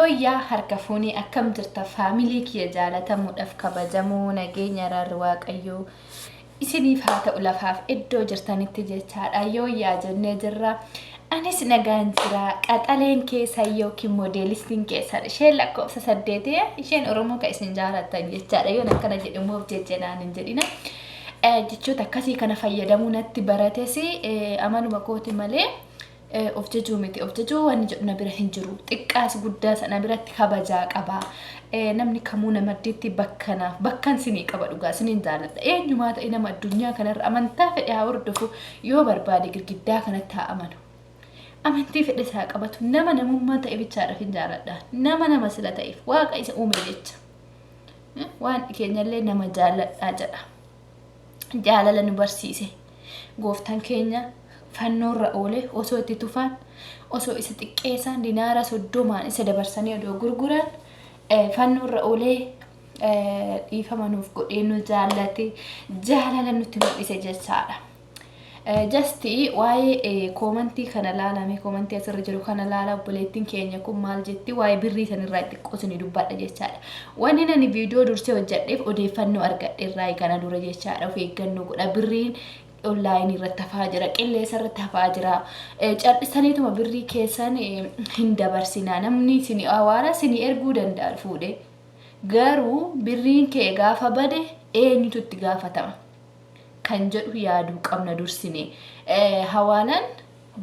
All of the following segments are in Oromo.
Yooyyaa harka fuunee akkam jirta faamilii kiyya jaalatamuudhaaf kabajamoo nageenya araarri waaqayyoo isiniif haa ta'u lafaaf iddoo jirtanitti jechaadha yooyyaa jennee jirra. Anis nagaan jira qaxaleen keessan yookiin moodeelistiin keessan isheen lakkoofsa saddeeti isheen Oromoo kan isin jaalattan jechaadha yoon akkana jedhamuuf jejjenaan hin jedhina. Jechoota akkasii kana fayyadamuu natti barates amaluma kooti malee. Of jajuu miti. Of jajuu wanni jedhu na bira hin jiru. Xiqqaas guddaas ana biratti kabajaa qaba. Namni kamuu na maddiitti bakka naaf bakkan sinii qaba dhugaa siniin jaaladha. Eenyumaa ta'e nama addunyaa kanarra amantaa fedhe haa hordofu yoo barbaade girgiddaa kanatti haa amanu. Amantii fedhe isaa qabatu nama namummaa ta'e bichaadhaaf hin jaaladha. Nama nama sila ta'eef waaqa isa uume jecha. Waan keenyallee nama jaalladhaa jedha. Jaalala nu barsiise. Gooftaan keenya fannoorra oole osoo itti tufan, osoo isa xiqqeessan, dinaara 30n isa dabarsanii odoo gurguran fannoorra oolee dhiifama nuuf godhee nu jaallate jaalala nutti mul'ise jechaadha. Just waa'ee koomantii kana laalame koomantii asirra jiru kana laala obboleettiin keenya kun maal jetti waa'ee birrii sanirraa xiqqoo isinii dubbadha jechaadha. Wanni nani viidiyoo dursee hojjedheef odeeffannoo argadhe irraa kana dura jechaadha of eeggannoo godha birriin onlaayinii irratti hafaa jira qilleensa irratti hafaa jira cal'isaniituma birrii keessan hin dabarsinaa namni isin hawaala isin erguu danda'a fuudhee garuu birriin kee gaafa bade eenyutu itti gaafatama kan jedhu yaaduu qabna dursine hawaalaan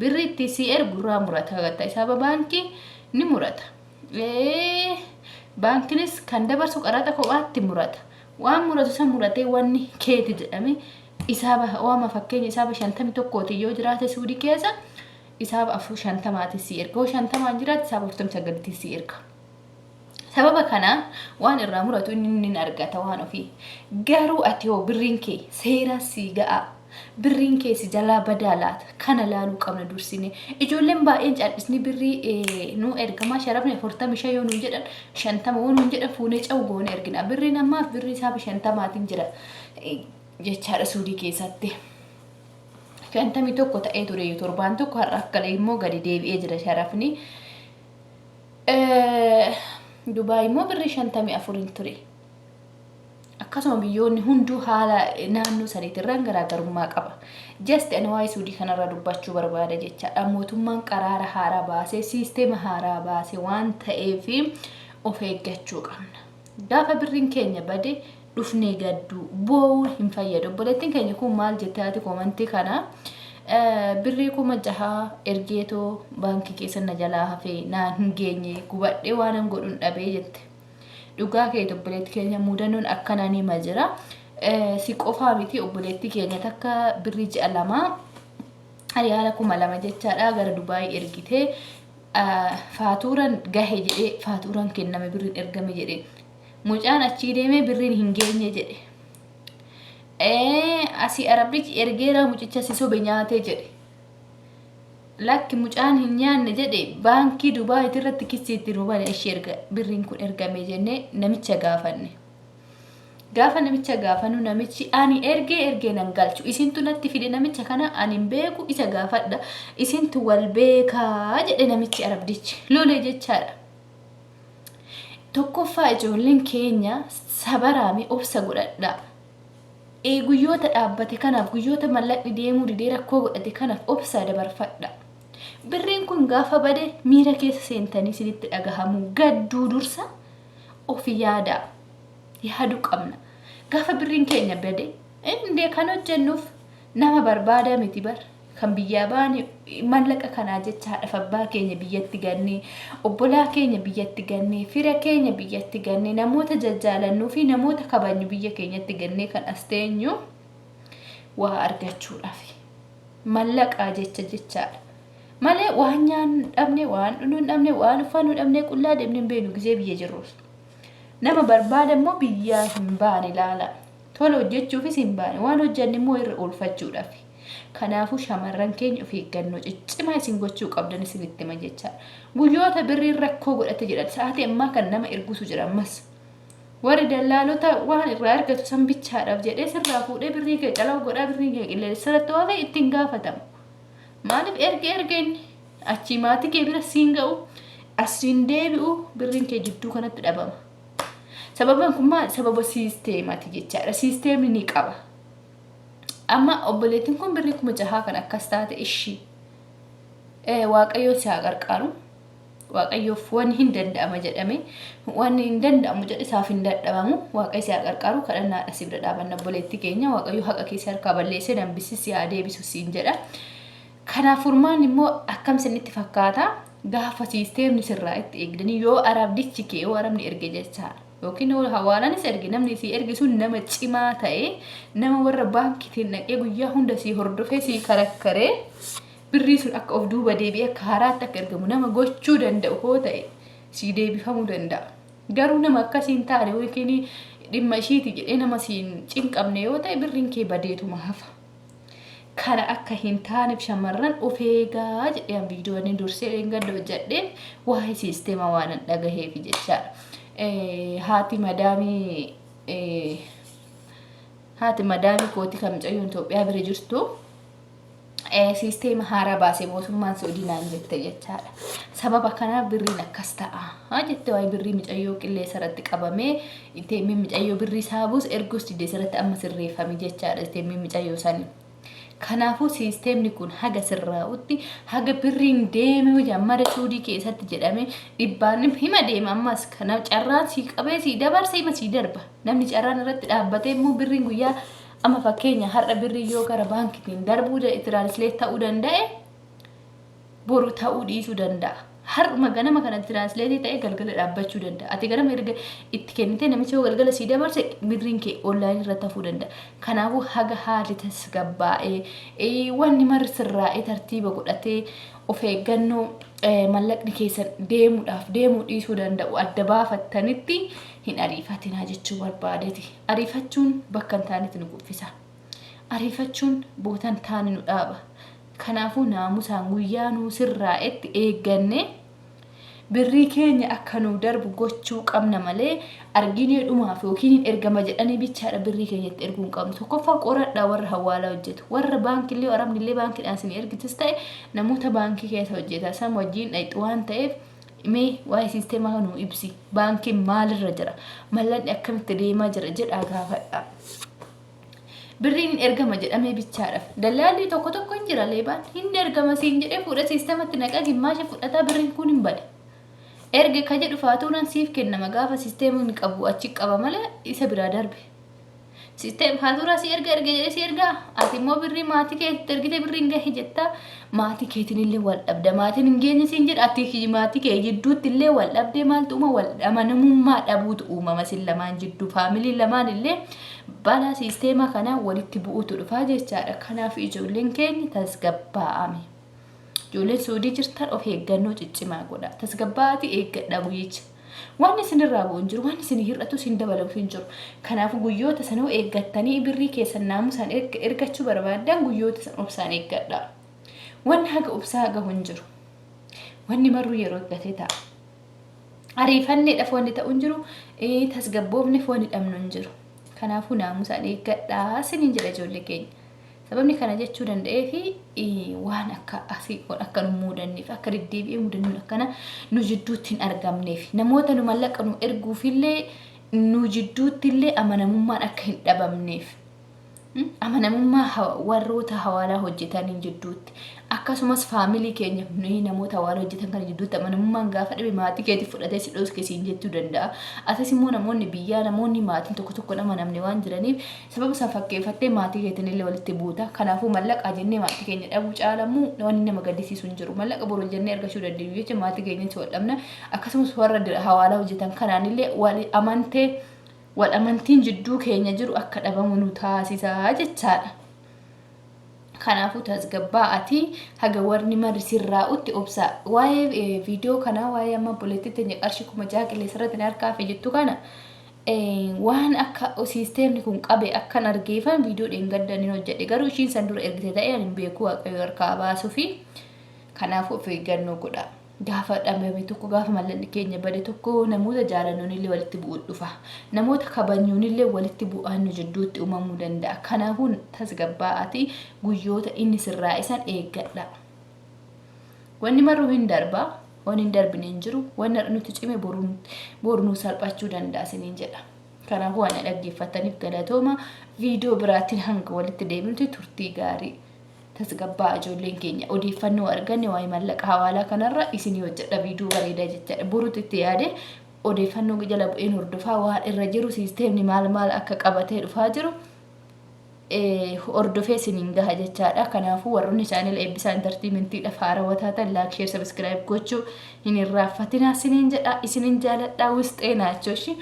birrii itti si ergu irraa murata gatta isaaba baankii ni murata baankinis kan dabarsu qaraxa kophaatti murata waan muratu san muratee wanni keeti jedhame isaaba waama fakkeenya isaaba 51tiin yoo jiraate suudii keessa isaaba afur 50tiin si erga yoo 50n jiraate isaaba 49tiin si erga. Sababa kanaan waan irraa muratu inni ni argata waan ofii. Garuu ati hoo birriin kee seeraan sii ga'aa? Birriin kee si jalaa badaa laata? Kana laaluu qabna dursine. Ijoolleen baay'een cal'isni birrii nuu ergamaa sharafni 45 yoo nuun jedhan 50 yoo nuun jedhan fuunee cawu goone ergina. Birriin ammaaf birrii isaa 50tiin jira jechaadha suudii keessatti. 51 ta'ee ture torbaan tokko har'a akka immoo gadi deebi'ee jira sharafni. Dubaay immoo birrii 54 ture. Akkasuma biyyoonni hunduu haala naannoo saniitirraan garaagarummaa qaba. Just ani waa'ee suudii kanarra dubbachuu barbaada jechaadha. Mootummaan qaraara haaraa baasee siisteema haaraa baase waan ta'eef of eeggachuu qabna. Gaafa birriin keenya bade dhufnee gadduu boo'uun hin fayyadu. Obboleettiin keenya kun maal jette haati koomantii kana birrii 6000 ergeetoo baankii keessa na jalaa hafee naan hin geenye gubadhee waanan godhun dhabee jette. Dhugaa keeti obboleetti keenya mudannoon akkanaa nima jira. Si qofaa miti obboleettii keenya takka birrii ji'a lamaa riyaala 2000 jechaadha gara Dubaayii ergitee faatuuran gahe jedhee faatuuran kenname birriin ergame jedhee mucaan achii deemee birriin hin geenye jedhe. Asii arabdichi ergeeraa mucicha si sobe nyaatee jedhe. Lakki mucaan hin nyaanne jedhe baankii Dubaayit irratti kissii itti nu bane ishee erga birriin kun ergame jennee namicha gaafanne. Gaafa namicha gaafannu namichi ani ergee ergee nan galchu isintu natti fide namicha kana ani hin beeku isa gaafadha isintu wal beekaa jedhe namichi arabdichi lole jechaadha. Tokkoffaa ijoolleen keenya sabaraami obsa godhadha. Guyyoota dhaabbate kanaaf guyyoota mallaqni deemuu didee rakkoo godhate kanaaf obsaa dabarfadha. Birriin kun gaafa bade miira keessa seentanii isinitti dhagahamu gadduu dursa ofi yaadaa. Yaaduu qabna. Gaafa birriin keenya bade indee kan hojjennuuf nama barbaadaa miti bar. Kan biyyaa baane mallaqa kanaa jecha haadhaaf abbaa keenya biyyatti gannee, obbolaa keenya biyyatti gannee, fira keenya biyyatti gannee, namoota jajjaalannuu fi namoota kabajnu biyya keenyatti gannee kan as teenyu waa argachuudhaaf. Mallaqaa jecha jechaadha. Malee waan nyaannu dhabne, waan dhugnu dhabne, waan uffannu dhabne qullaa deemne hin beeknu gizee biyya jirrus. Nama barbaada immoo biyyaa hin baane laala. Tola hojjechuufis hin baane waan hojjanne immoo irra oolfachuudhaaf. Kanaafuu shamarran keenya of eeggannoo ciccimaa isin gochuu qabdan isinitti hima jechaadha. Guyyoota birriin rakkoo godhate jedhan sa'aatii ammaa kan nama ergutu jira ammas. Warri dallaalota waan irraa argatu san bichaadhaaf jedhee sirraa fuudhee birrii kee calaw godhaa birrii kee qilleensa irratti oofee ittiin gaafatamu. Maaliif erge erge inni achii maatii kee bira siin ga'u Asiin deebi'u birriin kee jidduu kanatti dhabama. Sababaan kun maal? Sababa siisteemaati jechaadha. Siisteemni ni qaba. Amma obboleettiin kun birrii 6000 kan akkas taate ishii. Waaqayyoon si haa qarqaaru. Waaqayyoof wanni hin danda'ama jedhame wanni hin danda'amu jedhe isaaf hin dadhabamu. Waaqayyo si haa qarqaaru kadhannaadha si bira dhaabanna obboleettii keenya. Waaqayyo haqa kee si harkaa balleessee dambisi si haa deebisu siin jedha. Kanaaf furmaanni immoo akkam isinitti fakkaata? Gaafa siisteemni sirraa itti eegdanii yoo arabdichi kee yoo arabni erge jechaadha. Yookiin yoo hawaalaanis erge namni sii erge sun nama cimaa ta'e nama warra baankiitiin dhaqee guyyaa hunda sii hordofee sii karakkaree birrii sun akka of duuba deebi'ee akka haaraatti akka ergamu nama gochuu danda'u hoo ta'e sii deebifamuu danda'a. Garuu nama akkasii hin taane yookiin dhimma ishiiti jedhee nama siin cinqabne yoo ta'e birriin kee badeetuma hafa. Kana akka hin taaneef shamarran of eegaa jedhee an viidiyoo inni dursee dheengadda hojjedhee waa'ee siisteema waan an dhagaheef jechaadha. Haati madaamii haati madaamii kooti kan mucayyoon Itoophiyaa bira jirtu siisteema haaraa baasee mootummaan Suudii naan jette jechaadha. Sababa kanaaf birriin akkas ta'a jette waa'ee birrii mucayyoo qilleensa irratti qabamee Teemmiin micayyoo birrii saabuus erguus didee sirratti amma sirreeffame jechaadha teemmiin micayyoo sanii. Kanaafuu siisteemni kun haga sirraa'utti haga birriin deemee jammara suudii keessatti jedhame dhibbaan hima deema ammas kana carraan sii qabee sii dabarse hima sii darba. Namni carraan irratti dhaabbatee immoo birriin guyyaa amma fakkeenya har'a birrii yoo gara baankitiin darbuu tiraansleet ta'uu danda'e boru ta'uu dhiisuu danda'a. Har'uma ganama kana tiraansleetii ta'ee galgala dhaabbachuu danda'a. Ati ganama erga itti kennitee namichi yoo galgala sii dabarse birriin kee onlaayinii irratti hafuu danda'a. Kanaafuu haga haalli tasgabbaa'ee wanni marri sirraa'ee tartiiba godhatee of eeggannoo mallaqni keessan deemuudhaaf deemuu dhiisuu danda'u adda baafattanitti hin ariifatinaa jechuu barbaadeeti. Ariifachuun bakka hin taanetti nu kuffisa. Ariifachuun boota hin taane nu dhaaba. Kanaafuu naamusaan guyyaa nuu sirraa'etti eeggannee birrii keenya akka nuu darbu gochuu qabna malee arginee dhumaaf yookiin hin ergama jedhanii bichaadha birrii keenya itti erguu hin qabnu. Tokkoffaa qoradhaa warra hawaalaa hojjetu. Warra baankillee arabnillee baankiidhaan isin ergitis ta'e namoota baankii keessa hojjetan san wajjin dhayxu waan ta'eef mee waa'ee siisteemaa nuu ibsi. Baankiin maalirra jira? Mallaqni akkamitti deemaa jira jedhaa gaafadhaa. Birriin hin ergama jedhamee bichaadhaaf. Dallaalli tokko tokko hin jira leebaan. Hin ergama siin jedhee fuudhee siistematti naqaa gimmaasha fudhataa birriin kun hin bade. Erge ka jedhu faatuuraan siif kennama gaafa sisteemni qabu achi qaba malee isa biraa darbe. Sisteem faatuuraa si erga erge jedhee si ergaa ati immoo birrii maatii keetti ergite birriin gahe jettaa maatii keetiin illee wal dhabda maatiin hin geenye siin jedha ati maatii kee jidduutti illee wal dhabdee maaltu uuma wal amanamummaa dhabuutu uumama sin lamaan jidduu faamilii lamaan illee Balaa siisteema kanaan walitti bu'uutu dhufaa jechaadha. Kanaaf ijoolleen keenya tasgabbaa'ame. Ijoolleen Suudii jirtan of eeggannoo ciccimaa godha. Tasgabbaa'aatii eeggadhaa guyyicha. Waan isinirraa bu'u hin jiru, waan isin hir'atus hin dabalamu hin jiru. Kanaafuu guyyoota sanoo eeggattanii birrii keessan naamusaan ergachuu barbaaddan guyyoota san obsaan eeggadhaa. Wanni haga obsaa gahu hin jiru. Wanni marruu yeroo eeggatee ta'a. Ariifanneedhaaf wanni ta'u hin jiru, tasgabboofneef wanni dhabnu hin jiru. Kanaafuu naamusaan eeggadhaa isiniin jedha ijoollee keenya. Sababni kana jechuu danda'ee fi waan akka asii ol akka nu muudanneef akka deddeebi'ee mudannoon akkana nu jidduutti hin argamneef namoota nu mallaqa nu erguufillee nu jidduutti illee amanamummaan akka hin dhabamneef. Amanamummaa warroota hawaalaa hojjetaniin jidduutti akkasumas faamilii keenya nuyi namoota hawaalaa hojjetan kana jidduutti amanamummaan gaafa dhabe maatii keetii fudhatee si dhoske siin jechuu danda'a. Atis immoo namoonni biyyaa namoonni maatiin tokko tokko hin amanamne waan jiraniif sababa san fakkeeffattee maatii keetiin illee walitti buuta. Kanaafuu mallaqaa jennee maatii keenya dhabuu caalamuu wanni nama gaddisiisu hin jiru. Mallaqa boru jennee argachuu dandeenyu jecha maatii keenyatti wal dhabna. Akkasumas warra hawaalaa hojjetan kanaan illee wal amantee Wal amantiin jidduu keenya jiru akka dhabamu nu taasisa jechaadha. Kanaafuu tasgabbaa'atii haga warni marri sirraa'utti obsaa. Waa'ee viidiyoo kanaa waa'ee amma obboleettii teenya qarshii 6000 qilleensa irratti na harkaa hafe jettu kana waan akka siisteemni kun qabe akkan argeefan viidiyoo dheengadda nin hojjedhe garuu ishiin san dura ergite ta'ee ani hin beeku waaqayyo harkaa baasuufi kanaafuu of eeggannoo godhaa. Gaafa dhabame tokko, gaafa mallaqni keenya bade tokko namoota jaalannuunillee walitti bu'uu dhufa. Namoota kabajnuunillee walitti bu'aan nu jidduutti uumamuu danda'a. Kanaafuu tasgabbaa'aatii guyyoota inni sirraa'e san eeggadhaa. Wanni maruu hin darba. Waan hin darbine hin jiru. Waan har'a nutti cime boru nu salphachuu danda'a isiniin jedha. Kanaafuu waan na dhaggeeffattaniif galatooma. Viidiyoo biraatiin hanga walitti deebinutti turtii gaarii. Tasgabbaa ijoolleen keenya odeeffannoo arganne waa'ee mallaqa hawaalaa kanarra isinii hojjedha viidiyoo bareedaa jechaadha. Borutti itti yaade odeeffannoo jala bu'een hordofaa waan irra jiru siisteemni maal maal akka qabatee dhufaa jiru hordofee isiniin gaha jechaadha. Kanaafuu warroonni chaanela Eebbisaa Intartiimentiidhaaf haarawaa taatan like, share, subscribe gochuu hin irraanfatinaa isiniin jedha. Isinin jaaladha wisxee naachoo ishii.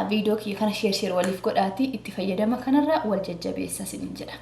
Viidiyoo kiyya kana share share waliif godhaatii itti fayyadama kanarra wal jajjabeessa isiniin jedha.